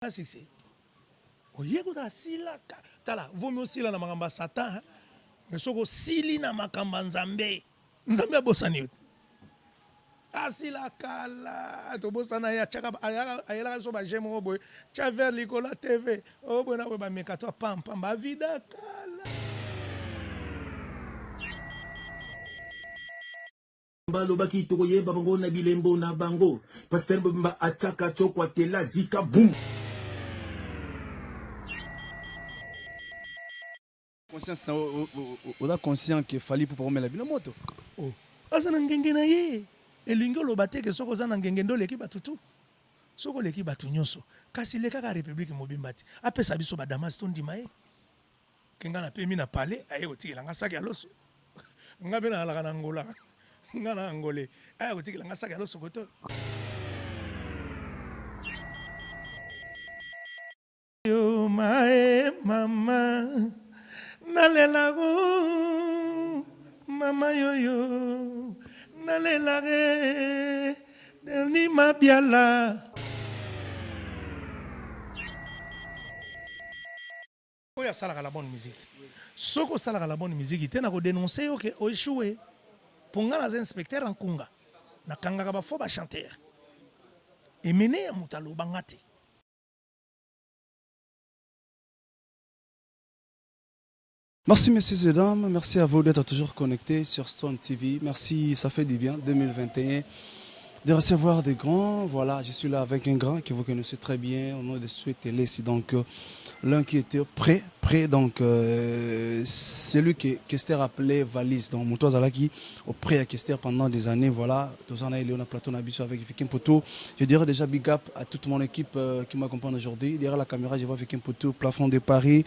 Succès oye kuta asilaka tala vomi osila na makambo ya satan mais soki osili na makambo ya nzambe nzambe abosani yo te asila kala tobosana ye atiaka ayelaka biso ba jeu moko boye tia verre likolo ya tv oyo boye na boye bameka to pampam bavida kala. Balobaki tokoyeba bango na bilembo na bango. Pasteur mobimba atiaka tshoko atela zika boum. Conscience na oza conscient que Fally Ipupa omela bino moto? Oh aza na ngenge na ye elingi oloba te ke soki oza na ngenge nde oleki batu tout soki oleki batu nyoso kasi leka kaka republique mobimba te apesa biso ba damas tondima ye Ke nga na pemi na palais aye kotikela nga sac ya loso nga pe nazalaka na Angola nga na angolais aya kotikela nga sac ya loso kotoyo. Yo mae mama nalela ooh mama yoyo nalela eh Denis Mabiala. Oyo asalaka la bonne musique soki osalaka la bonne musique te nako denoncer yo ke o echoue po nga naza inspecteur ya nkunga na kangaka ba faux ba chanteur emeneya mutu aloba nga te. Merci messieurs et dames, merci à vous d'être toujours connectés sur Stone TV. Merci, ça fait du bien 2021 de recevoir des grands. Voilà, je suis là avec un grand que vous connaissez très bien, au nom de Souhaite Donc, euh, l'un qui était prêt, prêt, donc euh, c'est lui que Kester appelait valise. Donc, moto azalaki auprès à Kester pendant des années. Voilà, tozana Léona Plateau Nabiso avec Viking Poto. Je dirais déjà big up à toute mon équipe euh, qui m'accompagne aujourd'hui. Derrière la caméra, je vois Viking Poto, plafond de Paris.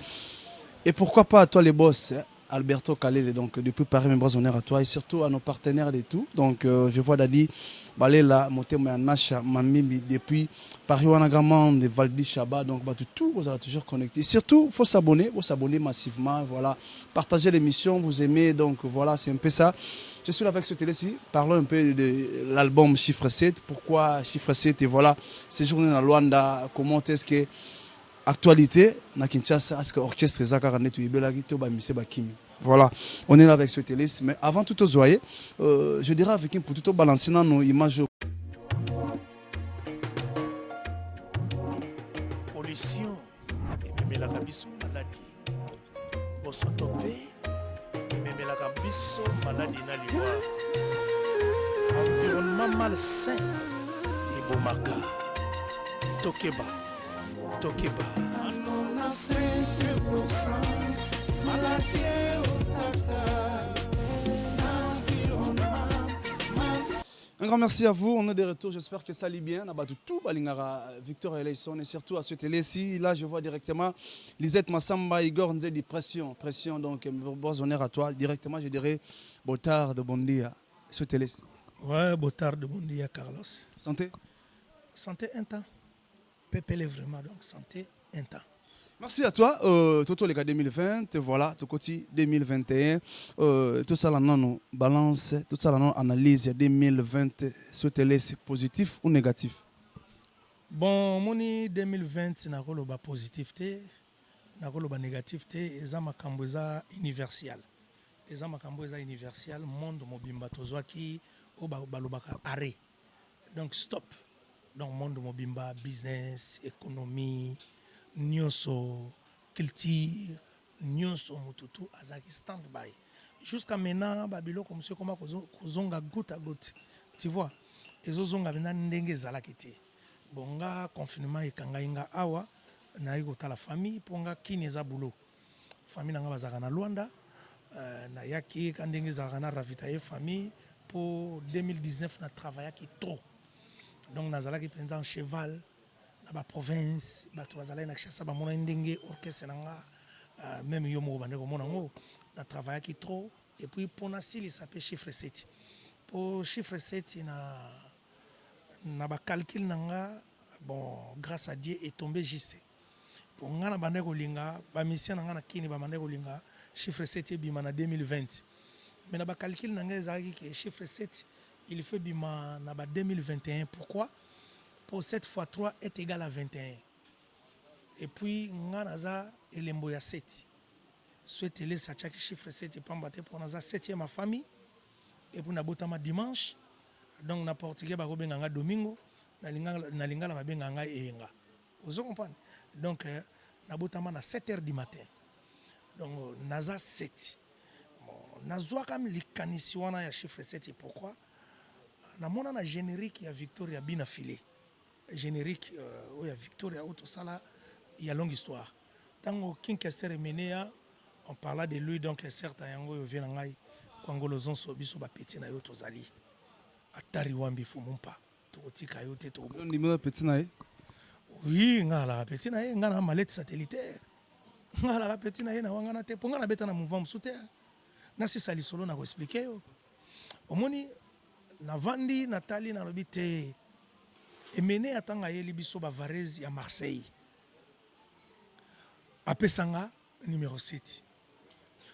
Et pourquoi pas à toi les boss, hein, Alberto Kalele, donc depuis Paris, mes bras honneur à toi et surtout à nos partenaires et tout. Donc euh, je vois Dadi Balela, Motema Nasha, Mamimi, depuis Paris Wanagraman, de Valdi Chaba, donc bah, tout, vous allez toujours connecter. Surtout, faut s'abonner, faut s'abonner massivement, voilà. Partagez l'émission, vous aimez, donc voilà, c'est un peu ça. Je suis là avec ce télé-ci, parlons un peu de l'album Chiffre 7, pourquoi Chiffre 7 et voilà, séjourner dans Luanda, comment est-ce que Actualite na Kinshasa est ce que orchestre eza kaka nde toyebelaki to ba musiciens bakimi? Voilà, on est là avec ce telis mais avant tout tozwa ye euh, je dirais avec Mputu to balancer nanu image oyo. Pollution ememelaka biso maladi, bosoto mpe ememelaka biso maladi na liwa. Environnement malsain ebomaka. Tokeba. Tokeba. Un grand merci à vous, on est de retour, j'espère que ça lit bien. Na batu tout balingaka Victor Eleison et surtout à ce télé-ci. Là, je vois directement Lisette Massamba, Igor Nzedi, pression, pression. Donc, bon honneur à toi. Directement, je dirais, botard de Bondia, ce télé. Ouais, botard de Bondia, Carlos. Santé. Santé un temps. Pepele vraiment donc sante un temps. Merci à toi euh, Toto Leka 2020 voilà tokoti 2021 euh, tosala nano balance tosala nano analyse ya 2020 sotele c'est positif ou négatif? Bon omoni 2020 nakoloba positif te nakoloba négatif te eza makambo eza universal eza makambo eza universal monde mobimba tozwaki oyo balobaka arret Donc stop donc monde mobimba business, economie nioso culture nioso mutu tout azalaki stand by jusqu'à maintenant ba biloko mosusu ekoma kozonga goutte à goutte tu vois ezo zonga penza ndenge ezalaki te bon nga confinement ekangaki nga awa nayaki kotala famille po nga kin eza boulot famille na nga bazalaka na Luanda nayaki ka ndenge ezalaka na ravitailler famille po 2019 na travaillaki trop donc nazalaki penza en cheval na ba province batu bazalaki na Kinshasa bamonaki ndenge orchestre na nga meme yo moko obandaki komona yango na travaillaki trop et puis po nasilisa pe chiffre 7 po chiffre 7 na na ba calcul na nga bon grace à Dieu est tombe juste Po nga na bandaki kolinga ba musiciens na nga na kin ba bandaki kolinga chiffre 7 ebima na 2020 mais na ba calcul na nga ezalaki ke chiffre 7 il faut ebima na ba 2021 pourquoi? Po 7 fois 3 est egal à 21. Et puis nga naza elembo ya seti. Suetelesa atiaki chiffre seti pamba te po naza septième ya famille et puis nabotama dimanche donc na portugais bakobenga nga Domingo, na lingala babengaka nga Eyenga. Ozo comprendre? Donc nabotama na 7 heures du matin donc naza seti. Bon nazuaka likanisi wana ya chiffre seti pourquoi? Namona na generique ya Victoria But na Filet. Generique oyo ya Victoria oyo tosala ya longue histoire tango King Kester Emeneya on parla de lui donc certes yango oyo vie na ngai Kwangolo Zonso biso ba petit na yo tozali Atari Wambi Fumumpa tokotika yo te toko Yo ndimi oza petit na ye? Oui nga alaka petit na ye nga na mallette satellitaire nga alaka petit na ye na wangana te po nga na beta na mouvement mosusu te nasisa lisolo na ko expliquer yo omoni Navandi natali nalobi te Emeneya tango ayeli biso ba vareuses ya Marseille apesa nga numero 7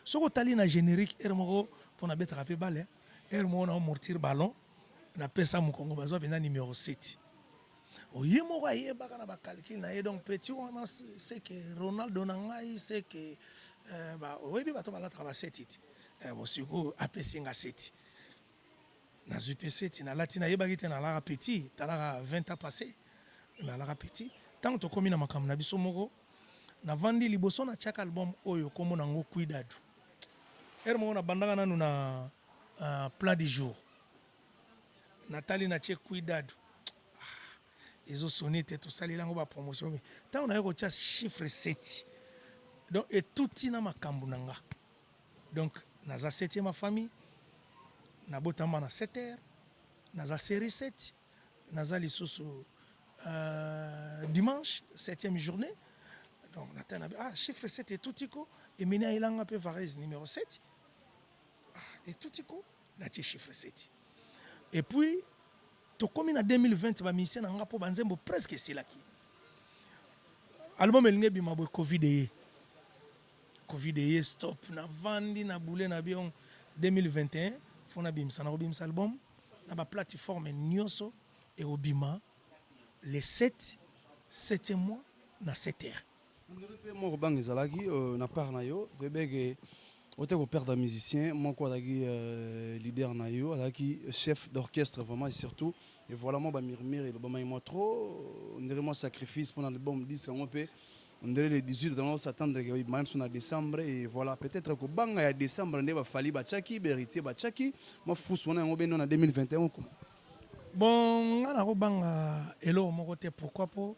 soki otali na generique heure moko po nabetaka pe balle heure moko nao mortir ballon napesa mokongo bazua penza numero 7 ye moko ayebaka na ba calcul na ye donc petit wana ce que Ronaldo na ngai ce que oyebi bato balataka ba 7 te bon sikoyo apesi nga 7 Nazui pe seti nalati nayebaki te nalaka petit talaka 20 ans passe nalaka petit tango tokomi na makambo na biso moko navandi liboso natiaka album oyo kombo na ngo Cuidado heure moko nabandaka nanu na plat du jour natali natie Cuidado ah ezo sonne te tosaleli yango ba promotion tango naye kotia chiffre 7 donc etuti na makambo na nga. Donc naza septième ya famille, nabotama na 7 heures, naza serie 7, naza lisusu dimanche septième journee donc natali nabi ah chiffre 7 etuti ko, Emeni ayela nga pe varese numero 7 ah etuti ko, natie chiffre 7 et puis tokomi na 2020 ba musiciens na nga po ba nzembo presque esilaki, album elingi ebima boye covid eye. Covid eye stop na vandi na boule na bion 2021 faut na bimisa nako bimisa album na ba plateforme nioso eko bima le 7 septième mois na 7 heures. Ndenge pe mwa kobanga ezalaki na part na yo toyebaki ke ota ko perdre musicien moko azalaki leader na yo azalaki chef d'orchestre vraiment et surtout et voilà mwa ba murmure elobamaki mwa trop on dirait mwa sacrifice pona album disque yango pe On dirait le 18 on s'attendre que même sur na décembre et voilà peut-être ko banga ya décembre nde ba Fally ba tchaki ba héritier ba tchaki moi fous wana yango beno na 2021 ko Bon nga nako banga eloko moko te pourquoi po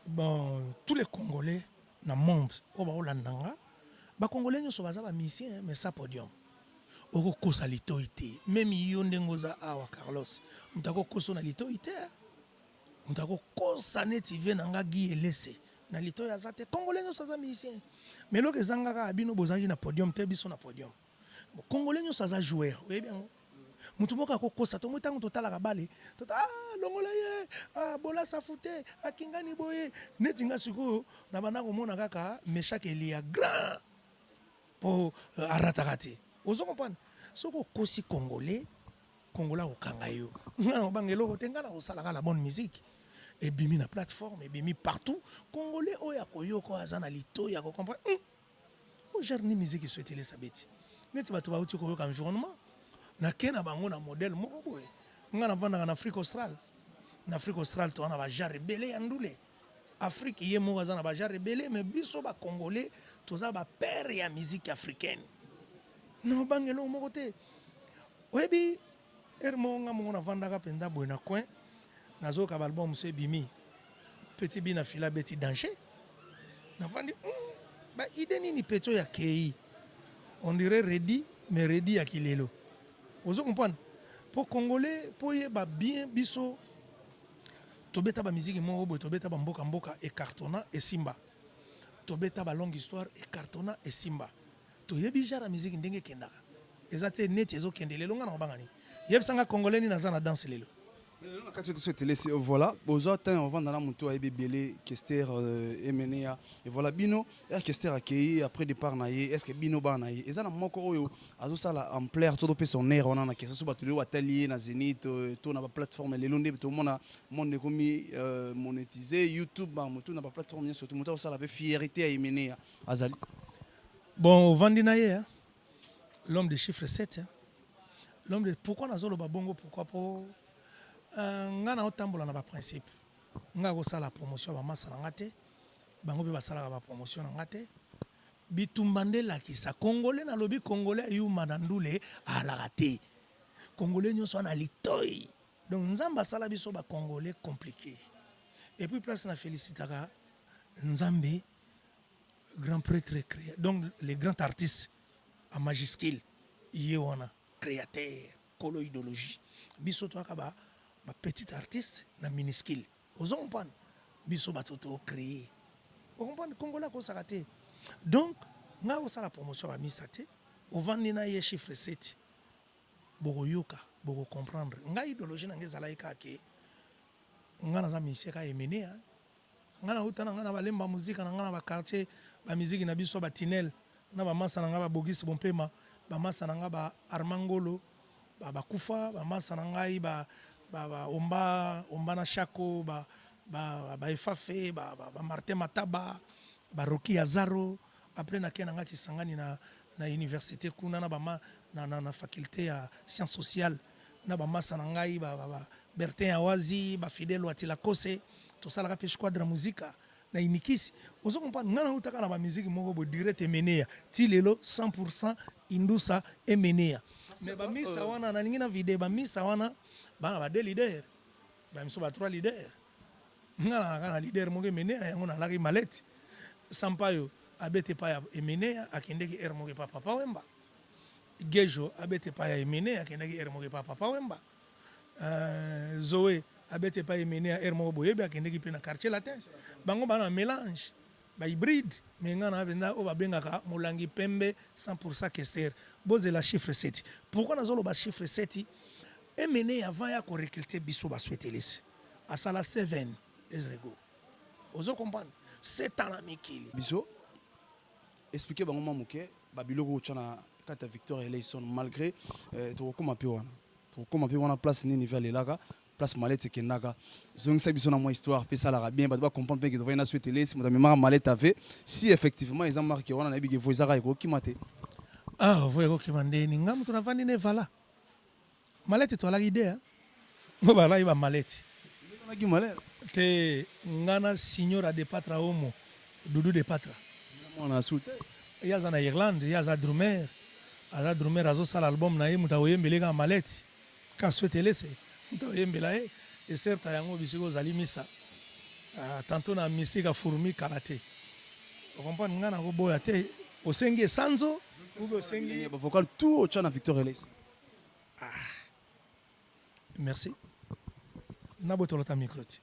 bon tous les congolais na monde oyo bao landa nga ba congolais nioso baza ba musiciens mais sans podium oko kosa litoyi te meme yo ndenge oza awa Carlos mutu ako koso na litoyi te Moto ako kosa neti vie na nga Guy Elese na litoyi aza te congolais nioso aza musicien mais eloko ezanga kaka bino bozalaki na podium te biso na podium congolais nioso aza joueur oyebi yango mutu moko ako kosa tomoni tango totalaka bale tota ah longola ye ah bola safu te akingani boye neti nga sikoyo na banda komona kaka Meschack Elia grand po arataka te ozo comprendre soki okosi congolais Congolais akokanga yo. Nga nakobanga eloko te, nga nakosala kaka la bonne musique. Ebimi na plateforme, ebimi partout. Congolais oyo akoyoka oyo aza na litoyi ako comprendre hum! Oyo genre nini musique Suetelesa abeti? Neti batu bawuti koyoka environnement. Nake na bango na modèle moko boye. Nga navandaka na Afrique australe. Na Afrique australe toza na ba genre ebele ya ndule. Afrique ye moko aza na ba genre ebele mais biso ba congolais toza ba père ya musique africaine. Nakobanga eloko moko te. Oyebi heure moko nga moko navandaka penza boye na coin nazoyoka ba album mosusu ebimi petit but na filet abeti danger navandi hum ba idee nini petit oyo akeyi on dirait Reddy mais Reddy ya kilelo ozo comprendre po congolais po oyeba bien biso tobeta ba musique moko boye tobeta ba mboka mboka e cartonna esimba tobeta ba longue histoire e cartonna esimba Toyebi genre ya musique ndenge ekendaka eza te neti ezo kende lelo nga nako banga nini yebisa nga congolais nini aza na danse lelo. Lelo na kati toso etelesi voilà bozwa temps ya kovanda na moto ayebi ebele Kester Emeneya et voilà bino heure Kester akeyi après départ na ye est ce que bino bana na ye eza na moko oyo azosala ampleur to topesa honneur wana na Kester so bato lelo batali ye na Zenith to na ba plateforme lelo nde tomona monde ekomi monetiser YouTube ba moto na ba plateforme nyonso to moto azosala pe fierté ya Emeneya azali. Bon ovandi na ye hein l'homme de chiffre 7 hein. L'homme de pourquoi nazo loba bongo pourquoi po nga nao tambola na ba principe nga ko sala promotion ya ba masta na nga te bango pe ba salaka ba promotion na nga te bitumba nde elakisa congolais na lobi congolais ayuma na ndule alaka te congolais nionso ana litoyi donc nzambe asala biso ba congolais complique et puis place na felicitaka nzambe grand pretre donc le grand artiste en majuscule ye wana createur kolo idologie biso toyaka ba ba petit artiste na minuscule ozo comprendre biso bato to cree o comprendre congolais akosaka te donc nga kosala promotion ya ba misa te ovandi na ye chiffre 7 bokoyoka boko comprendre nga idologie na nga ezalaki kaka ke nga naza musicien kaka emeneya Nga na wuta na nga na ba lemba muzika na nga na ba quartier ba miziki na biso ba tinel na ba masta na nga ba bogis bompema ba masta na nga ba armand ngolo ba bakufa ba masta na ngai ba ba omba omba na shako ba ba ba efafe ba ba martin mataba ba rocky azaro après na ke na nga kisangani na na universite kuna na ba ma na na faculte ya science sociale na ba masta na ngai ba ba Bertin Awazi, ba Fidel Watilakose, tosalaka pe Squadra Musica na Inikisi. Ozo comprendre? Nga nawutaka na ba musique moko boye direct Emeneya ti lelo 100% Indusa Emeneya. Mais ba misa wana nalingi na vide ba misa wana ba na ba deux leaders, ba misusu ba trois leaders. Nga nazalaka na leader moko Emeneya yango nalaki mallette. Sampaio abeti epai ya Emeneya akendeki heure moko epa Papa Wemba. Guejo abeti epai ya Emeneya akendaki heure moko epa Papa Wemba. Zoe abeti epai Emeneya heure moko boyebi akendeki pe na quartier latin. Bango ba na melange, ba hybride mais nga na penza oyo babengaka molangi pembe 100% Kester. Bozela chiffre 7. Pourquoi nazo loba chiffre 7? Emeneya avant aya ko recruter biso ba Sueteles asala 7 years ago. Ozo comprendre? 7 ans na mikili. Biso expliquer bango mwa moke ba biloko oyo otya na kati ya Victoire Eleison malgré tokokoma mpe wana. Tokokoma pe wana place nini vie alelaka place mallette ekendaka zongisa biso na mwa histoire pe esalaka bien bato ba comprendre pe ke tovandi na suite elesi moto amemaka mallette ave si effectivement eza marque wana nayebi ke vo eza kaka ekokima te. Ah vo ekokima ndeni nga mutu navandi ne vala mallette toalaki de hein ngo balaki ba mallette Nde mallette te nga na signora de patra homo Doudou de patra. Mwana asu te. Ye aza na Irlande, ye aza drummer, aza drummer azo sala album na ye, mutu akoyembela ye kaka mallette, kaka suetelese mutu akoyembela ye, ecerta yango bisika ozali misa, tantot na mystique ya fourmi kala te, o comprendre nga nako boya te, osengi esanzo ou bien osengi. Ba vocal tout otia na Victor Elesi. Ah merci nabotolo ata micro te.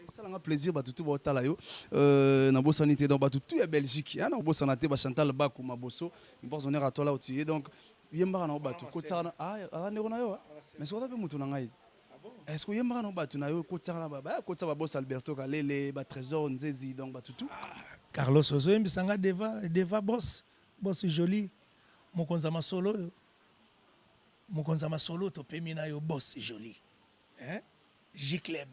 Esala nga plaisir batu tout baotala yo nabosani te donc batu tout ya Belgique hein nakobosana te ba Chantal Baku Maboso importance honneur à toi là où tu es donc yembaka na yo batu kotisaka na ah aza ndeko na yo mais soki aza pe mutu na ngai est ce que oyembaka na yo batu na yo kotisaka na ba kotisa ba boss Alberto Kalele ba Trésor Nzezi donc batu tout. Carlos ozoyembisa nga deva deva boss boss jolie mokonzi ya masolo oyo mokonzi ya masolo topemi na yo boss jolie eh J-club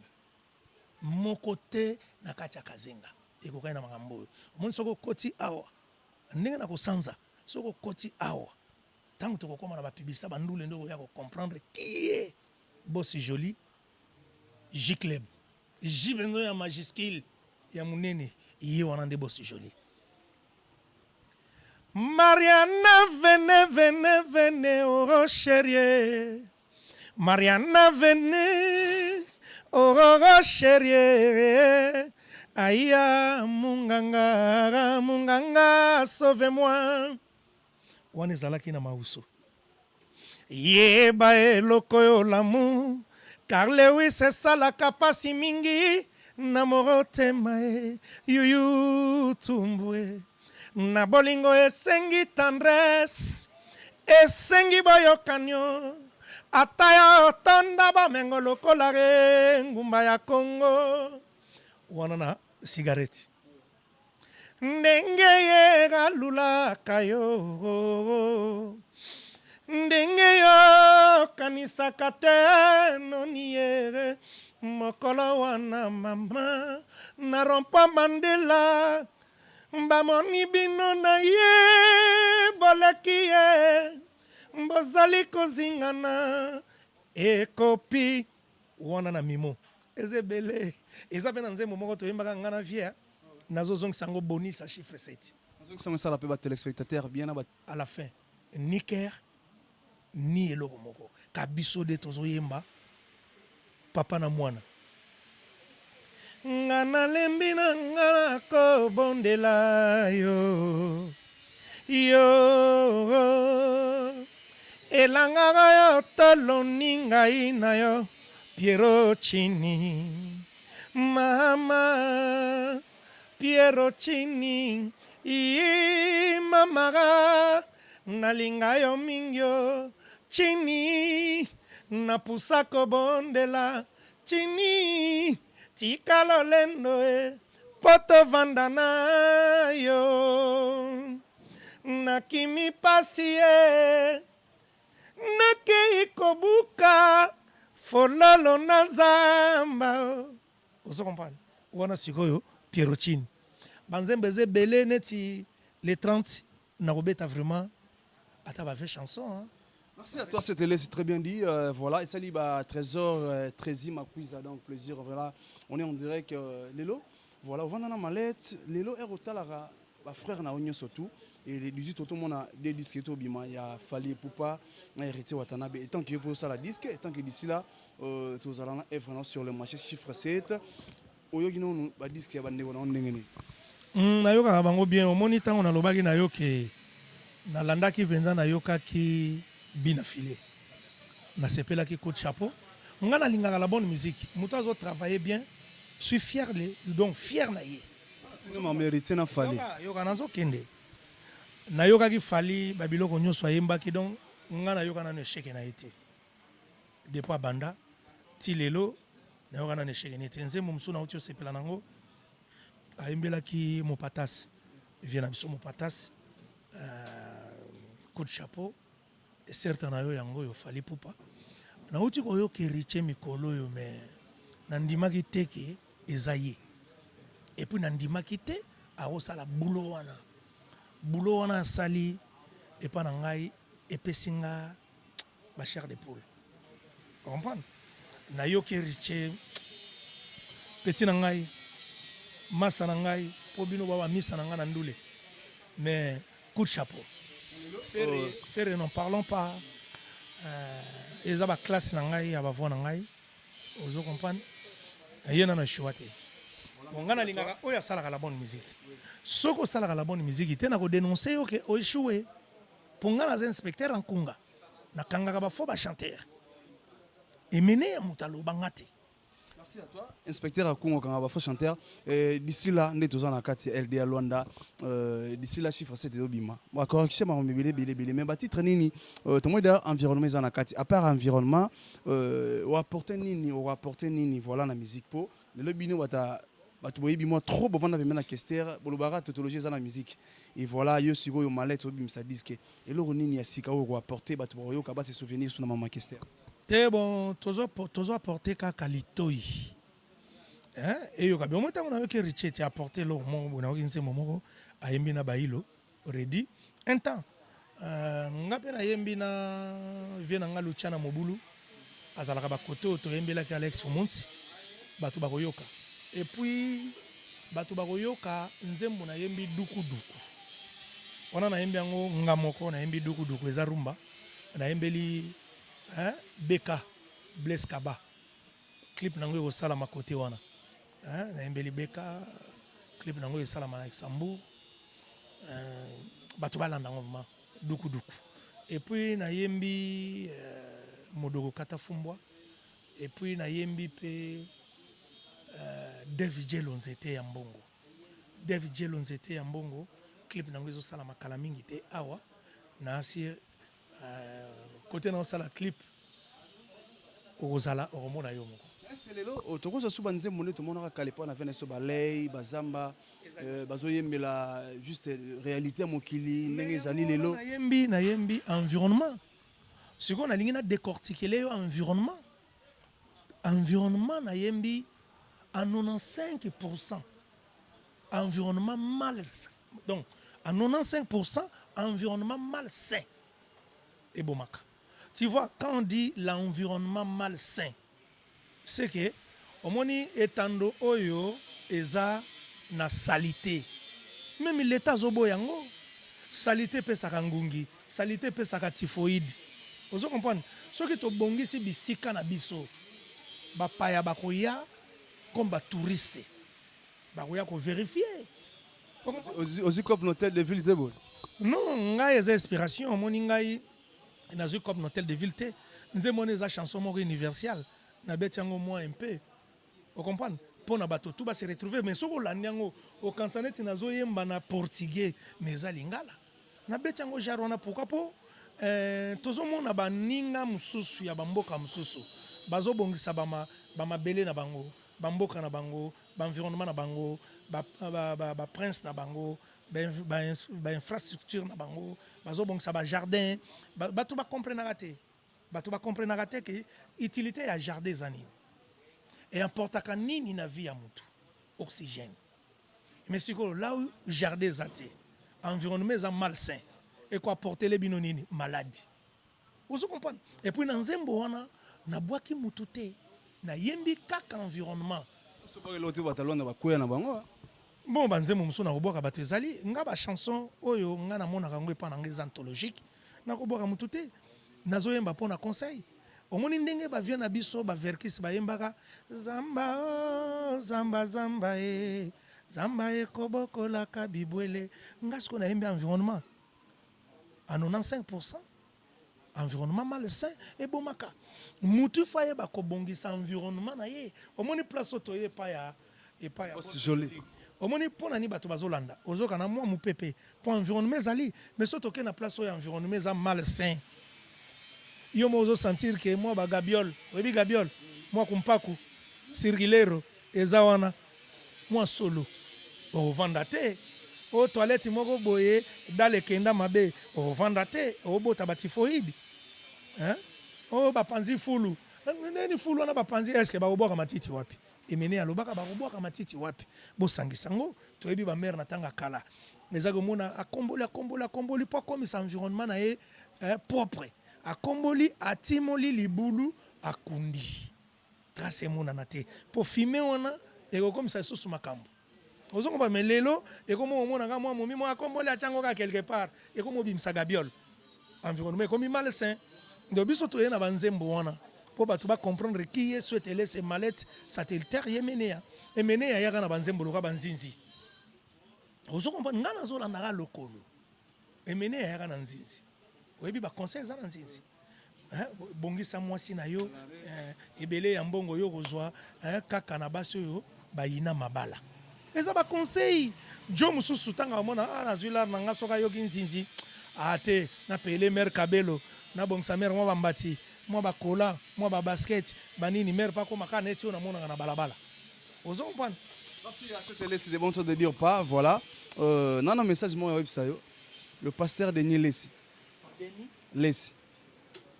moko te na kati ya Kazenga ekokani na makambo oyo. Omoni soki okoti awa ndenge na kosanza, soki okoti awa tango tokokoma na ba publicite ba ndule nde okoya ko comprendre qui est Boss Jolie J-club. J penza oyo ya majuscule ya munene ye wana nde Boss Jolie. Mariana vene vene vene oh cherie Mariana vene oh oh cherie Aya munganga munganga sauve moi Wana ezalaki na Mauso Yeba eloko oyo l'amour Car Lewis esalaka pasi mingi na motema e Youyou Tumbwe Na bolingo esengi tendresse Esengi boyokani oh. Ata yo tonda bomengo lokola engumba ya Congo. Wana na cigarette. Ndenge ye alulaka yo. Ndenge yo kanisaka te noni ye. Mokolo wana mama na rond-point Mandela bamoni bino na ye boleki ye bozali kozingana ekopi wana na mimo eza ebele eza mpe na nzembo moko toyembaka nga na vie nazozongisa yango bonisa chiffre 7. Nazongisa yango esala mpe ba téléspectateurs bien na ba. À la fin ni cœur ni eloko moko ka biso de tozoyemba papa na mwana. Nga nalembi na nga nakobondela yo yo elanga oyo toloni ngai na yo Piero Chini mama Piero Chini ii mama nalinga yo mingi o Chini napusa kobondela Chini tika lolendo e po tovanda na yo nakimi pasi e nakei kobuka fololo na zamba. Ozo comprendre wana sikoyo Pierrot Chini banzembo eza ebele neti le 30 nakobeta vraiment ata ba 20 chansons hein. Merci à toi Setele, c'est très bien dit. Voilà, et salut bah, Trésor, Trési Makuiza, donc plaisir. Voilà, on est en direct Lelo. Voilà, on va dans la mallette. Lelo est rotalara, bah, frère na union surtout. Et les 18 autres, on a des disques tout bima, il y a Fally Ipupa, il y a Héritier Watanabe. Et tant qu'il pour ça la disque, et tant que d'ici là, tous allons être vraiment sur le marché chiffre 7. Oyo kino ba disque ya bande na ndenge ni. Nayokaka bango bien omoni ntango nalobaki na yo ke nalandaki mpenza nayokaki bina file nasepelaki coup de chapeau nga nalingaka la bonne musique moto azo travailler bien suis fier le donc fier na ye. Tuna Héritier na Fally. Yoka nazokende nayokaki Fally babiloko nyonso ayembaki donc nga nayoka nano échec na ye te depuis abanda ti lelo nayoka nano échec na ye te. Nzembo mosusu nauti osepela nango ayembelaki Mopatas vie na biso Mopatas, coup de chapeau certes na yo yango oyo Fally Ipupa. Nauti koyoka Héritier mikolo oyo mais nandimaki te ke eza ye et puis nandimaki te akosala boulot wana. Boulot wana asali epa na ngai epesi nga ba chair de poule, comprendre. Nayoki Héritier petit na ngai masa na ngai mpo bino ba bamisa na ngai na ndule mais coup de chapeau. Ferre, Ferre n'en parlons pas, eza ba classe na ngai ya ba voix na ngai ozo comprendre ye nano eshua te. Bon, ngai nalingaka oyo asalaka la bonne musique. Soki osalaka la bonne musique te nako dénoncer yo ke oéchoué mpo ngai naza inspecteur nkunga nakangaka ba faux ba chanteur emene ya moto alobanga te. Merci à toi, inspecteur Akungo kanga ba faux chanteur. D'ici là, nde toza na kati ya LDA Luanda. D'ici là chiffre 7 ezobima. Ba correction ba mibele bele bele mais ba titre nini tomo da environnement eza na kati. À part environnement, o apporter nini, o apporter nini voilà na musique po lelo bino bata bato boyebi mwa trop bovanda pembeni na Kester bolobaka tautologie eza na musique. Et voilà yo sikoyo mallette obimisa disque. Eloko nini ya sika oyo ko apporter bato bakoyoka ba se souvenir sous na mama Kester? Te bon tozo apporter kaka litoi hein eyoka bien. Omoni ntango nayoki Héritier ti apporter eloko moko boye nayoki nzembo moko ayembi na Bailo Redi un temps nga mpe nayembi na vie na nga Luciana Mobulu azalaka bakote oyo toyembelaki Alex Fumunsi bato bakoyoka et puis bato bakoyoka nzembo nayembi dukuduku wana nayembi yango nga moko nayembi dukuduku eza rumba nayembeli hein, BK Blaise Kaba clip nango ekosalama kote wana hein, nayembeli BK clip nango esalama na Luxembourg, bato balanda yango vraiment dukuduku. Et puis nayembi Modoko Kata Fumbwa et puis nayembi mpe Dave Jelo nzete ya mbongo. Dave Jelo nzete ya mbongo clip nango ezosalama kala mingi te awa na asir kote naosala clip. Okozala okomona yo moko. Est-ce que lelo oh, tokozwa su banzembo nde tomonaka kala epai na vie na biso, balei bazamba, bazoyembela juste réalité ya mokili ndenge ezali lelo? Nayembi environnement. Sikoyo nalingi na décortiquer yo environnement. Environnement nayembi à 95% environnement mal, donc à 95% environnement malsain ebomaka. Tu vois, quand on dit l'environnement malsain, c'est que omoni etando oyo eza na saleté, même l'État azoboya yango. Saleté epesaka ngungi, saleté epesaka typhoïde. Ozo comprendre? Soki tobongisi bisika na biso, bapaya bakoya comme batouriste, bakoya kovérifier. Ozwi cope na hôtel de ville te boye? Non, ngai eza inspiration. Omoni, ngai nazwi cope na hôtel de ville te. Nzembo wana eza chanson moko universelle, nabeti yango mwa un peu, ocomprendre, mpo na bato tu base retrouver. Mais soki olandi yango, okanisa neti nazoyemba na portugais, mais eza lingala. Nabeti yango genre wana pourquoi? Mpo tozomona baninga mosusu ya bamboka mosusu bazobongisa bamabele na bango, bamboka na bango, baenvironnement na bango, baprince na bango, bainfrastructure na bango, bazobongisa bajardin. Bato bacomprenaka te, bato bacomprenaka te ke utilité ya jardin eza nini, eemportaka nini na vie ya motu, oxygène. Mais sikoyo, là où jardin eza te, environnement eza malsain, ekoapportele bino nini? Maladie. Ozo comprendre? Et puis na nzembo wana nabwaki mutu te, nayembi kaka environnement. Soki eloko te, bato alonda bakwea na bango. Bon, banzembo mosusu nakobwaka bato ezali. Nga bachanson oyo nga namonaka yango epa na nga eza anthologique, nakobwaka motu te, nazoyemba mpo na conseil. Omoni ndenge bavieux na biso baverkis bayembaka zamba o zamba, zamba e zamba ekobokolaka bibwele. Nga sikoyo nayembi environnement à 95%, environnement malsain ebomaka mutu. Faut ayeba kobongisa environnement na ye. Omoni place oyo toye, epai ya Joli. Omoni mpo na nini bato bazolanda, ozoka na mwa mopepe, mpo environnement ezali. Mais so tokei na place oyo environnement eza malsain, yo mo ozosentir ke mwa bagabiole, oyebi gabiole, mwa kumpaku circulaire eza wana, mwa solo, okovanda te. O toilette moko boye dale ekenda mabe, okovanda te, obota batyphoïde. Oyo bapanzi fulu ndeni, fulu wana bapanzi, est-ce bakobwaka matiti wapi? Emene alobaka bakobwaka matiti wapi? Bosangisa yango. Toyebi bamare na ntango ya kala, eza komona akomboli, akomboli, akomboli mpo akomisa environnement na ye propre. Akomboli, atimoli libulu, akundi, trace emonana te, mpo fumier wana ekokomisa lisusu makambo. Ozongo me lelo ekomi omonaka mwa momi mwa akomboli, atyango kaka quelque part, ekomi obimisa gabiole, environnement ekomi malsain. Donc biso toye na banzembo wana mpo bato bacomprendre qui est souhaitele mallette satellitaire. Ye meneya emeneya yaka na banzembo loka banzinzi. Ozo comprendre? Nga nazolandaka lokolo emeneya yaka na nzinzi. Oyebi baconseil eza na nzinzi: bongisa mwasi na yo, ebele ya mbongo yo kozwa kaka na basi oyo bayina mabala. Eza baconseil jo mosusu. Ntango amona ah, nazwi lar na nga, soki ayoki nzinzi ah te, napele mare kabelo, nabongisa mare mwa bambati, mwa bakola, mwa babasket, banini, mare mpe akoma kaka neti oyo namonaka na balabala. Ozo comprendre? Merci à cette laisse de bon de dire pas, voilà. Non, non, message moi yo. Le pasteur Denis Lessi. Denis Lessi.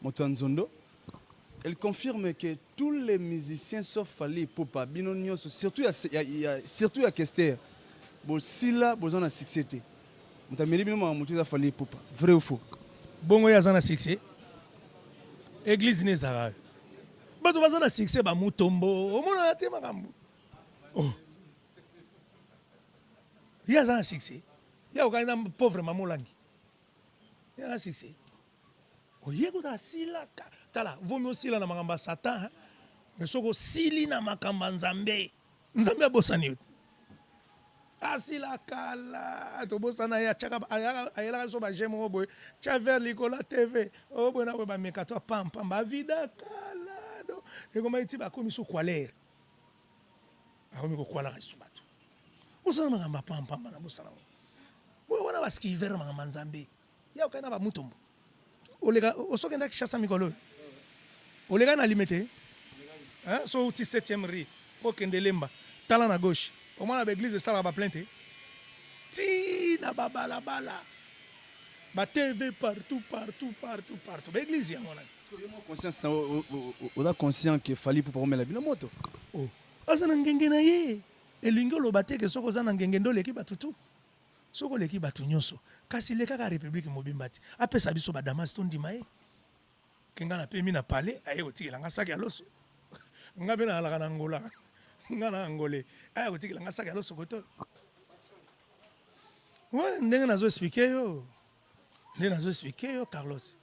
Moto Nzondo. Elle confirme que tous les musiciens sauf Fally Ipupa, bino nyonso, surtout ya Kester, bosila boza na succès te. Moto ameli bino makambo eza Fally Ipupa. Vrai ou faux? Bongo ye aza na succès? Église ne ezalaka, bato baza na succès, bamutombo omonana te makambo. Oh. Ye aza na succès? Ye akokani na pauvre mama Olangi? Ye aza na succès? Oye kozala asilaka. Tala, vomi osila na makambo ya Satan, mais soki osili na makambo ya Nzambe, Nzambe abosani yo te. Asila kala, tobosana ye. Ayelaka biso baje moko boye, tia verre likolo ya TV oyo boye na boye, bameka to pampamba, avida kala. Do ekomaki ti bakomi so kwalere, akomi kokwalaka lisusu bato. Bosana makambo ya pampamba na bosana boye wana, baskivere makambo ya Nzambe. Ya okei na bamutombo, oleka osokenda Kinshasa mikolo oyo, oleka na Limete. Hein, so outi 7e rue po okende Lemba, tala na gauche, omona ba eglise esalaka ba plein te? Ti na ba balabala, ba TV partout partout partout partout, ba eglise yango wana. Sikoyo yo moko conscience na yo oza conscient que Fally Ipupa akomela bino moto? Oh, aza na ngenge na ye, elingi oloba te que soki oza na ngenge nde oleki batu tout. Soki oleki batu nionso, kasi leka kaka republique mobimba te, apesa biso ba damas tondima ye. Ke nga na pemi na palais aye kotikela nga sac ya loso nga pe nazalaka na Angola nga na angolais aya kotikela nga sac ya loso kotoyo ouais ndenge nazo expliquer yo nde nazo expliquer yo Carlos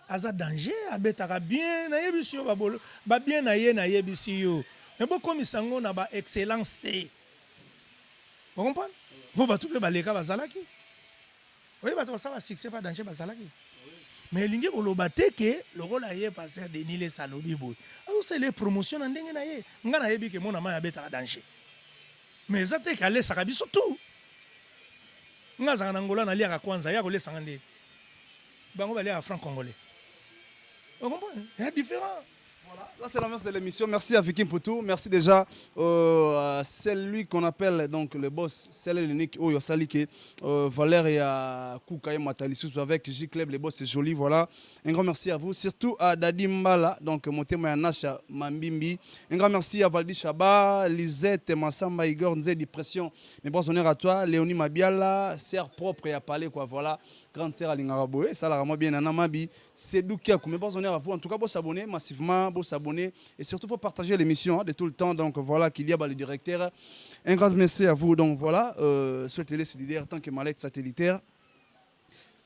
aza danger abetaka bien nayebisi yo ba bolo ba bien na ye nayebisi yo mais bokomisa ngo na ba excellence te o comprendre po bato pe baleka bazalaki Oyebi bato basala succès pa danger bazalaki mais elingi koloba te ke lokola ye pasteur Denis Lessi alobi boye azosala ye promotion na ndenge na ye. Nga nayebi ke mwana mayi abetaka danger mais eza te ke alesaka biso tout. Nga azalaka na Angola naliaka kwanza ye akolesa nga ndenge bango baliaka franc congolais. O comprendre? Eza different. Voilà, là c'est l'ambiance de l'émission. Merci à Vicky Mputu. Merci déjà euh, à celui qu'on appelle donc le boss, c'est l'unique Oyo Salike, euh, Valère et à Koukaye Matalisusu avec J Club, le boss c'est joli. Voilà. Un grand merci à vous, surtout à Dadi Mbala, donc Motema Yanasha Mambimbi. Un grand merci à Valdi Chaba, Lisette Massamba, Igor Nzedi Pression. Mes bons honneurs à toi, Léonie Mabiala, sœur propre et à parler quoi. Voilà. Grande sœur alingaka boye, esalaka mwa bien Nana Mabi. Sedou Kiakou, mes bons honneurs à vous. En tout cas, vous s'abonner massivement, vous s'abonner et surtout, faut partager l'émission hein, de tout le temps. Donc voilà, qu'il y a bah, le directeur. Un grand merci à vous. Donc voilà, euh, sur télé solidaire, tant que mallette satellitaire.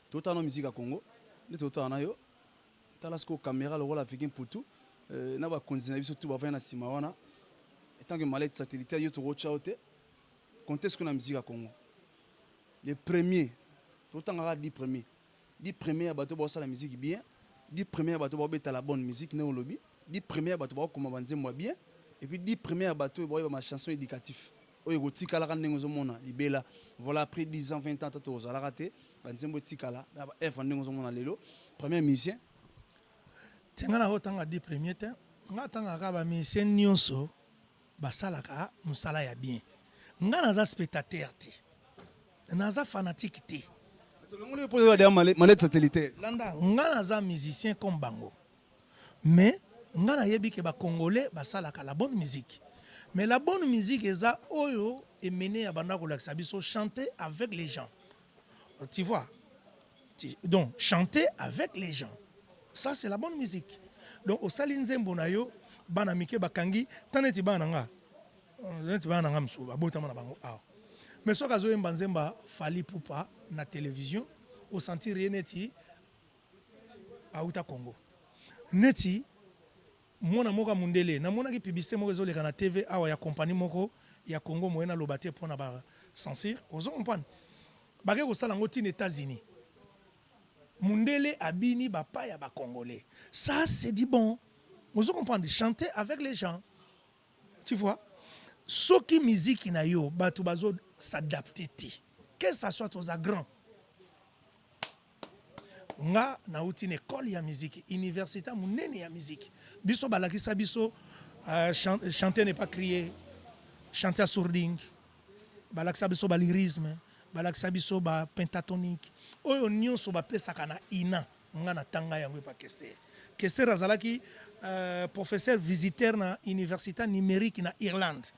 Tout en musique à Congo, tout en yo. Tala siko caméra lokola Vicky Mputu euh, na bakonzi na biso tout bavandi na nsima wana tant que mallette satellitaire yo tokotya yo te compte siko na musique ya Congo le premier totangaka 10 premier 10 premier ya bato baosala musique bien 10 premier ya bato baobeta la bonne musique ndenge olobi 10 premier ya bato baokoma banzembo ya bien et puis 10 premier ya bato oyo baoyeba ma chanson éducatif oyo ekotikalaka ndenge ozomona libela voilà après 10 ans 20 ans ata tokozalaka te banzembo etikala na ba œuvre ndenge ozomona lelo premier musicien Te nga nakotanga 10 premier te nga atangaka kaka ba musicien nionso basalaka musala ya bien nga naza spectateur te naza fanatique te. Tolongoli yo po oza dejà mallette satellitaire. Landa nga naza musicien comme bango mais nga nayebi ke ba congolais basalaka la bonne musique mais la bonne musique eza oyo Emeneya abanda kolakisa biso chanter avec les gens tu vois donc chanter avec les gens ça c'est la bonne musique donc osali nzembo na yo bana mike bakangi ta neti bana na nga neti bana na nga mosusu babotama na bango awa mais soki azoyemba nzembo ya Fally Ipupa na television osentir ye neti auta Congo neti mwana moko ya mundele namonaki publicité moko ezoleka na TV awa ya compagnie moko ya Congo moyen naloba te pona ba censure ozo comprendre bake kosala yango ti na Etats-Unis Mundele abini ba pas ya ba congolais ça c'est du bon ozo comprendre chanter avec les gens tu vois soki musique na yo batu bazo s'adapter te que ça soit oza grand nga nauti na école ya musique université munene ya musique biso balakisa biso euh, chanter n'est pas crier chanter à sourding balakisa biso ba lyrisme Balakisa biso ba pentatonique oyo nionso bapesaka na ina nga na tanga yango epa Kester. Kester azalaki professeur visiteur na universita numerique na Irlande.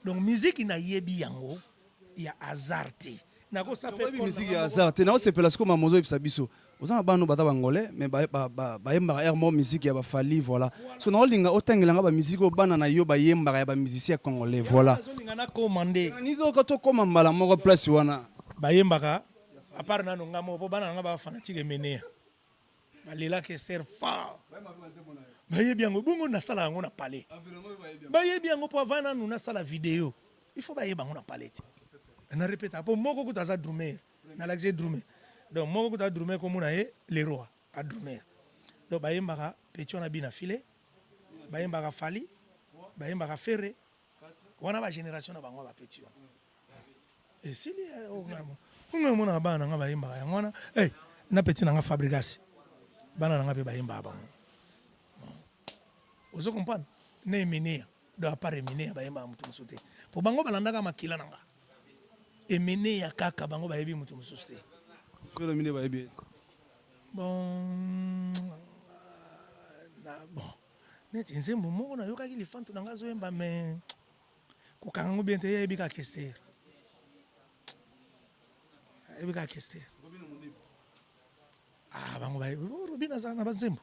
Donc musique na yebi yango ya hasard te. Nako sa pe Oyebi musique ya hasard te. Nao sepela sikoyo mamu ozo yebisa biso. Oza na bana oyo baza ba angolais mais ba yembaka heure moko musique ya ba Fally voilà. So nao linga otangela nga ba musique oyo bana na yo ba yembaka ya ba musiciens congolais voilà. Yango nazo linga na koma nde. Nini to koma mbala moko place wana. Ba yembaka à part nanu nga moko po bana na nga ba fanatique emeneya. Ba lela Kester fort. Ba yebi yango bongo na sala yango na palais. Ba yebi yango po avant nanu na sala video il faut ba yeba yango na palais te. Na repeta po moko kutu aza drummer. Nalakisi ye drumer donc moko kutu a drumer kombo na ye le roi a drumer donc bayembaka petit wana but na filet bayembaka Fally bayembaka Ferre wana ba generation na bango ba petit wana esili nga omonaka bana na nga bayembaka yango wana eh na petit na nga Fabregas bana na nga pe bayembaka bango ozo comprendre. Na Emeneya. Donc à part Emeneya bayembaka moto mosusu te. Po bango balandaka makila na nga. Emeneya kaka bango bayebi moto mosusu te. Frère Mine bayebi ye. Bon na bon neti nzembo moko nayokaki lifantu na nga azoyemba mais kokanga yango bien te ye ayebi kaka Kester. Ayebi kaka Kester. Ah bango bayebi Robino azala na ba nzembo.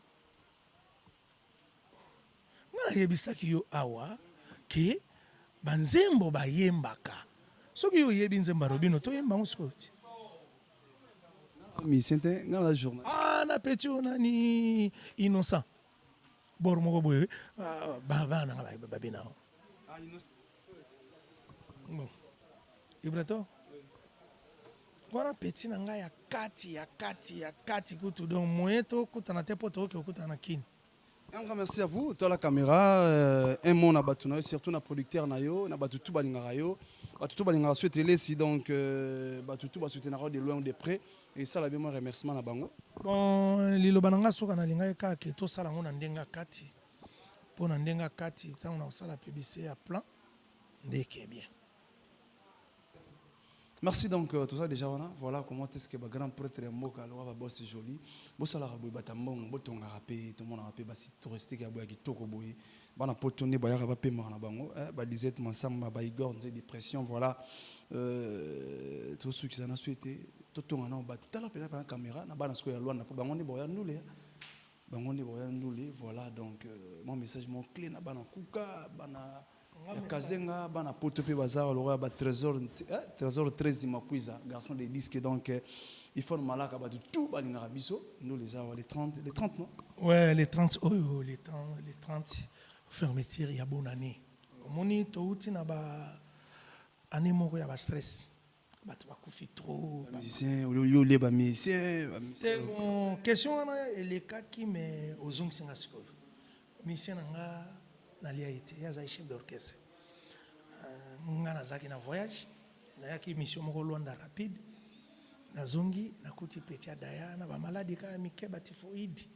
Nga nayebisaki yo awa ke ba nzembo bayembaka soki yo oyebi nzembo ya Robino toyemba yango sikoyo ti. Musicien te nga naza journaliste. Ah na petit oyo nani innocent bord moko boye bana na nga babina yango. Bon Ibrator wana petit na nga ya kati ya kati ya kati kutu donc moyen tokutana te po tokoki kokutana na kin. Un grand merci à vous toi la camera euh, un mot na batu na yo surtout na producteur na yo na batu tout balingaka yo batu tout balingaka sur telesi donc euh, batu tout basoutenaka de loin ou de près et ça la bien moi remerciement na bango. Bon liloba na nga suka nalingaki kaka ke tosala yango na ndenge ya kati po na ndenge ya kati ntango na kosala publicité ya plan nde eke bien. Merci donc euh, toza déjà wana voilà comment est-ce que ba grand prêtre ya mboka lokola ba boss joli bosalaka boye bata mbongo botongaka pe tomonaka pe ba site touristique ya boye ya kitoko boye bana poto nde bayaka bapemaka na bango eh, ba Lisette Mansamba ba Igor Nze depression voilà euh, tosukisa na suete totonga nao bato tala mpena mpena caméra na bana sikoyo ya Luanda mpo bango nde baoya ndule bango nde baoya ndule voilà donc euh, mon message mon clé na bana kuka bana ya Kazenga bana poto pe baza lokola ba Tresor eh, Tresor 13 Makuiza garçon de disque donc eh, il faut malaka bato tout balingaka biso ndule eza awa les 30 les 30 non. Ouais, les 30 oyo les 30 les 30 fermeture ya bonne année omoni touti na ba année moko ya ba stress bato bakufi trop. Ba musiciens yo olie ba musiciens ba musiciens. Te bon question wana elekaki mais ozongisi nga sikoyo musicien na nga nalia ye te ye azali chef d'orchestre nga nazalaki na voyage nayaki mission moko Luanda rapide nazongi nakuti petit adaya na ba maladi kaka mike ba typhoïde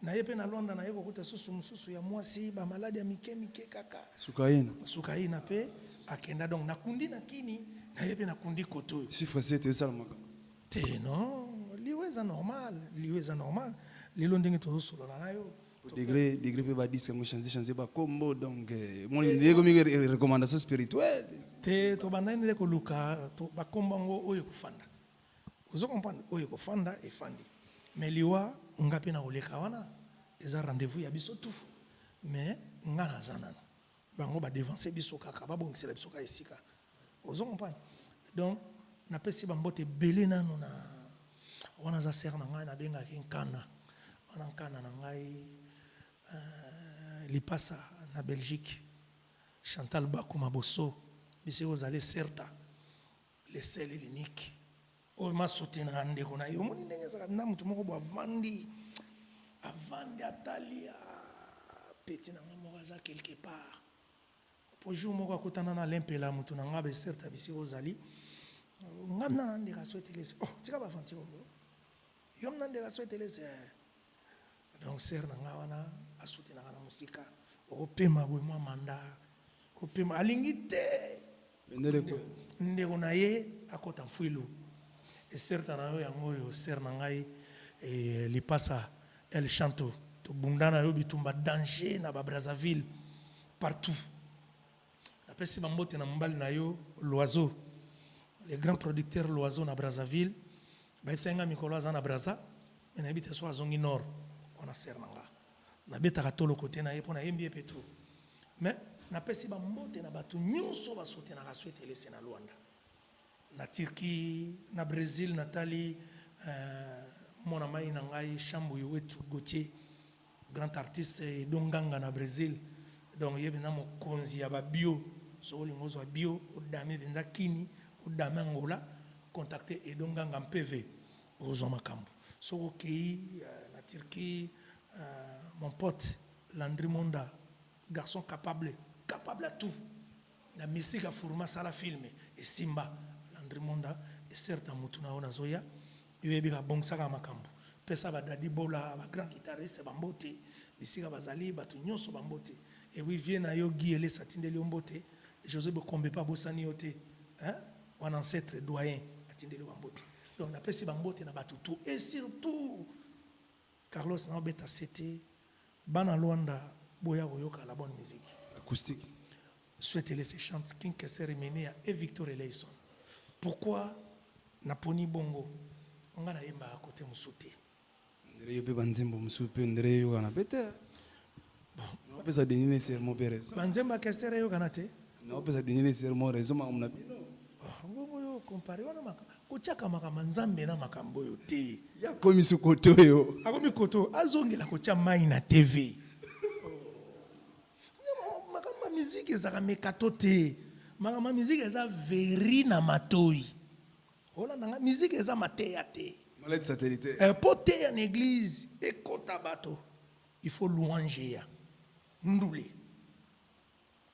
Naye pe na Luanda naye kokuta susu mususu ya mwasi ba maladi ya mike mike kaka. Sukaina. Sukaina pe akenda donc nakundi na kini naye pe nakundi kotoyo. Chiffre 7 esala makambo. Te non liwa eza normal liwa eza normal lelo ndenge tozo solola na yo. Degre degre pe ba disque yango change change ba kombo donc moni ekomi recommandation spirituelle. Te tobandaki nde koluka ba kombo yango oyo ekofanda. Ozo comprendre oyo ekofanda efandi mais liwa nga pe nakoleka wana eza rendez-vous ya biso tout mais nga naza nanu bango ba devancer biso kaka babongisela biso kaka esika ozo comprendre donc napesi ba mbote ebele nanu na wana aza sœur na ngai nabengaki nkana wana nkana na ngai euh, lipasa na Belgique Chantal Bakuma Boso bisika ozali serta Le seul et l'unique oyo ma soutenaka ndeko na ye omoni ndenge ezalaka na moto moko bo avandi avandi atali ah, petit na nga moko aza quelque part po jour moko akutana na Alain Mpela moto na nga beserta bisika ozali nga mna na ndeka so etelesi oh tika ba aventure ngo yo mna ndeka so etelesi eh. Donc sœur na nga wana asoutenaka na mosika okopema boye mwa manda kopema alingi te ndeko na ye akota mfuilu eserta na yo yango oyo sœur na ngai eh, lipasa El Chanto tobunda na yo bitumba danger na ba Brazzaville partout napesi bambote na mobali na yo Loiseau le grand producteur Loiseau na Brazzaville bayebisaki nga mikolo aza na Brazza mais nayebi te soki azongi nord wana sœur na nga nabetaka tolo kote na ye mpo nayembi ye mpe trop mais napesi bambote na bato nyonso basoutenaka Swete Elese na Luanda na Turquie na Brésil natali euh, mwana mai na ngai Shambuyi Wetu Gauthier grand artiste Edo Nganga na Brésil donc ye mpenza mokonzi ya ba bio soki olingi ozwa bio odame mpenza kini odame Angola contacte Edo Nganga mpv Okozwa makambo soki okeyi na Turquie mon pote Landry Monda garçon capable capable à tout na mystique afourma sala film esimba Landry Monda eserta mutu na yo nazoya yo oyebi kaka bongisa kaka makambo pesa ba Daddy Bola ba grand guitariste ba mbote bisika bazali batu nionso ba mbote. Et puis vieux na yo Guy Elesa atindeli yo mbote, José Bokombe pe abosani yo te hein, wana ancetre doyen atindeli yo ba mbote. Donc napesi ba mbote na batu tout et surtout Carlos nao beta sete, bana Luanda boya koyoka la bonne musique. Acoustique. Souhaite Elese chante King Kester Emeneya et Victor Eleison. Pourquoi naponi bongo? Nga nayembaka cote mosusu te. Ndere yo pe ba nzembo mosusu pe ndere eyokana pe te. Bon, opesa Denis Lessie pe raison. Ba nzembo ya Kester eyokana te? Na opesa Denis Lessie raison makambo na bino. Oh, bongo yo compare wana makambo kotiaka makambo ya Nzambe na makambo oyo te. Ye akomi su kote oyo. Akomi kote oyo azongela kotia mayi na TV. Makambo ya musique ezalaka mekato te. Makambo ya musique eza veri na matoyi. Olanda nga musique eza mateya te. Malade satellitaire. Eh, po teya na eglise ekota bato il faut louange eya ndule.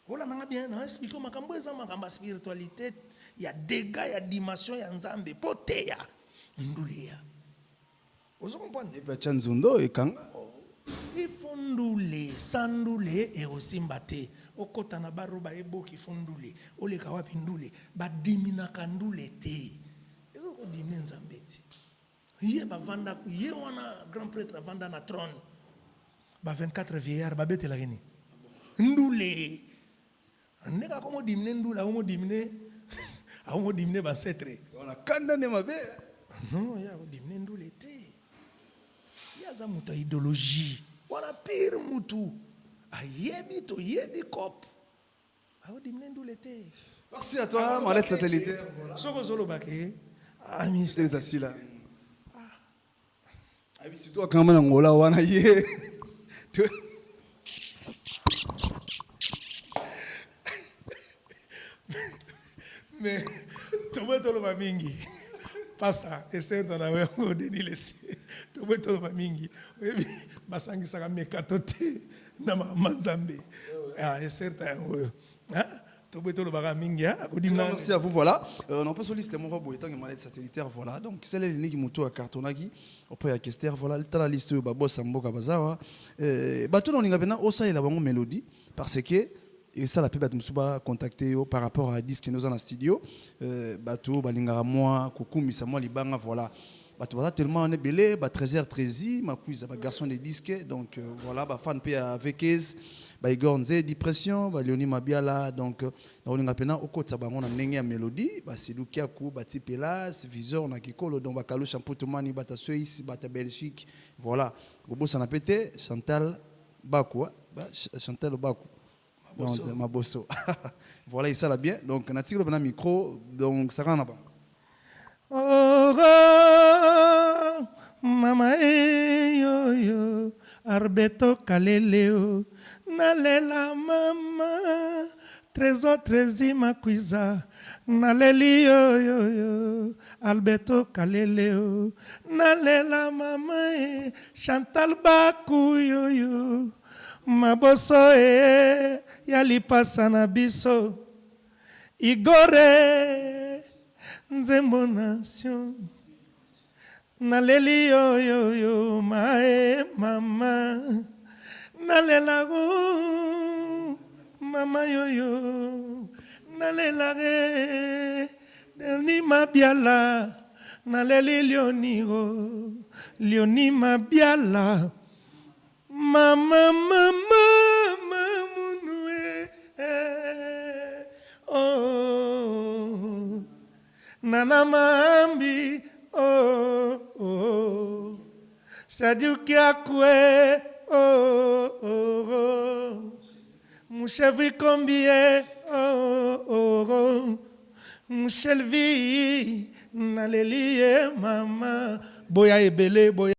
Olanda nga bien na explique makambo eza makambo ya spiritualité ya dégâts ya dimension ya Nzambe po teya ndule eya. Ozo comprendre? Ye pe atia nzondo ekanga. Il faut ndule, sans ndule ekosimba te. Okota na bar oyo bayeboki il faut ndule, oleka wapi ndule. Ba diminaka ndule te. Ezo ko diminer Nzambe te. Ye bavanda, ye wana grand pretre avanda na trone. Ba 24 vieillards babetelaki nini? Ndule. Ndenge akomo dimine ndule, akomo dimine, akomo dimine ba ancetres. Wana kanda nde mabe. Non, ye ako dimine ndule te. Ye aza mutu ya ideologie. Wana pire mutu. Ayebi toyebi coop. Ako dimine ndule te. Merci à toi, Malette Satellitaire. Soki ozoloba ke Ami Sila. Ayebi surtout akangama na Angola wana ye. Mais toboyi toloba mingi pasta Esther na yango Denis Lessie toboyi toloba mingi oyebi basangisaka mekato te na mama Nzambe ah Esther ta yango oyo Toboyi tolobaka mingi hein akodima. Merci à vous voilà. Euh, on peut liste moko boye tant que malade satellitaire voilà. Donc celle eliki moto a cartonnaki auprès ya Kester voilà tala liste oyo ba boss ya mboka bazawa. Euh, bato na olinga pena osalela bango mélodie parce que esala mpe bato mosusu bacontacte yo par rapport à disque noza na studio euh, bato balingaka mwa kokumisa mwa libanga voilà bato baza tellement wana ebele ba 13h 13 makuiza ba garçon de disque donc euh, voilà ba fan mpe ya vekes ba Igor Nzedi pression ba Leonie Mabiala donc euh, nakolinga mpena okotisa bango na ndenge ya mélodie ba Sidou Kiaku ba Tipelas Visor na Kikolo donc ba Kalusha Mputumani bata Suisse bata Belgique voilà kobosana mpe te Chantal Baku ba Chantal Baku Maboso. Donc, Maboso. Voilà, esala bien. Donc, natikelo pena micro, donc sakana na bango. Oh, oh, mama e yo yo Arbeto Kalele o nalela mama Trésor Trésy Makuiza naleli yo yo yo Alberto Kalele o nalela mama e Chantal Baku yo yo Maboso e ya lipasa na biso Igor e nzembo nation Naleli yo yo yo ma e mama Nalela o mama yo yo Nalela e Leoni Mabiala Naleli Leoni o Leoni Mabiala Mama mama mamunu eh, eh, oh Nana Mambi oh oh Sadiu Kiakue oh oh oh Mushevi Kombie oh oh oh Mushelvi naleli ye mama boya ebele boya.